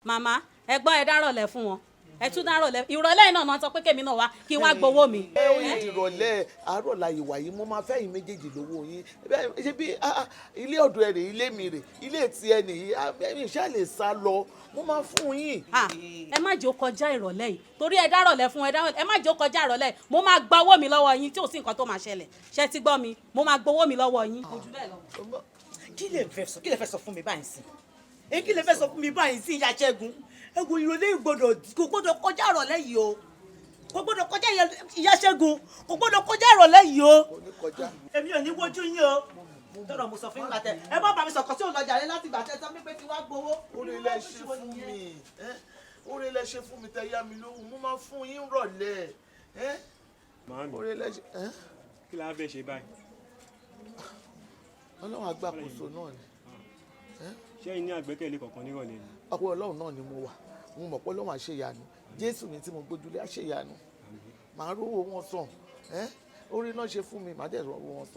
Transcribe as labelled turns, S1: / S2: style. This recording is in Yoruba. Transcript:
S1: Màmá, ẹ̀gbọ́n, ẹ dárọ̀lẹ́ fún wọn, ẹ tún dárọ̀lẹ́. Ìrọ̀lẹ́ yìí náà sọ pé kémi náà wá kí n wá gbowó mi.
S2: Ẹ ó yẹ ìrọ̀lẹ́ àárọ̀ la ìwà yìí, mo máa fẹ́ yín méjèèjì lówó yín. Bẹ́ẹ̀ ṣe bí ilé ọ̀dọ̀ ẹ̀ rè, ilé mi rè, ilé tí ẹ nìyí, ẹ̀mí ìṣe lè sá lọ, mo máa fún yín.
S1: Ah, ẹ má jẹ́ ó kọjá ìrọ̀lẹ́ yìí, torí ẹ dárọ̀lẹ́ fún ẹ dárọ̀lẹ́. Ẹ má jẹ́ ó kọjá ìrọ̀lẹ́ yìí. Mo máa gba owó mi lọ́wọ́ yín tí ò sí nǹkan tó máa ṣẹlẹ̀. Ṣé ti gbọ́ mi? Mo máa gbowó mi lọ́wọ́ yín. Kò jù bẹ́ẹ̀ lọ.
S3: Kí lè fẹ́ sọ fún mi báyìí sí ẹ? Kí lè fẹ́ sọ fún mi báyìí sí, ìyá Ṣẹ́gun? Ẹ wo, ìrọ̀lẹ́ ìgbọ́dọ̀ kò gbọ́dọ̀ kọjá ìrọ̀lẹ́ yìí o. Kò gbọ́dọ̀ kọjá, ìyá Ṣẹ́gun, kò gbọ́dọ̀ kọjá ìrọ̀lẹ́ yìí o.
S2: Kò ní kọjá.
S3: Èmi ò ní wojú yín o. Tọrọ mo sọ fún yín gbàtẹ ẹ má bá mi sọkọ sí òun lọjà rẹ láti gbàtẹ sọ pé tí wàá gbowó.
S2: Oore lẹ ṣe fún mi ẹ́, oore lẹ ṣe fún mi tẹ yá mi lówó. Mo máa fún yín rọ̀lẹ́ ẹ́.
S4: Màámi.
S2: Oore lẹ ṣe ẹ́.
S4: Kí la fẹ́ ṣe báyìí?
S2: Ọlọ́run àgbàkóso náà ni.
S4: Ṣé ẹ̀yin ní àgbẹ́kẹ̀lé kankan nírọ̀lẹ́ ni?
S2: Ọ̀pọ̀ Ọlọ́run náà ni mo wà. Mo mọ̀ pé Ọlọ́run àṣeyanu. Jésù mi tí mo gbójúlé àṣeyanu. Màá rówó wọn sàn ẹ́. Oore náà ṣe fún mi, màá dẹ̀ rówó wọn sàn.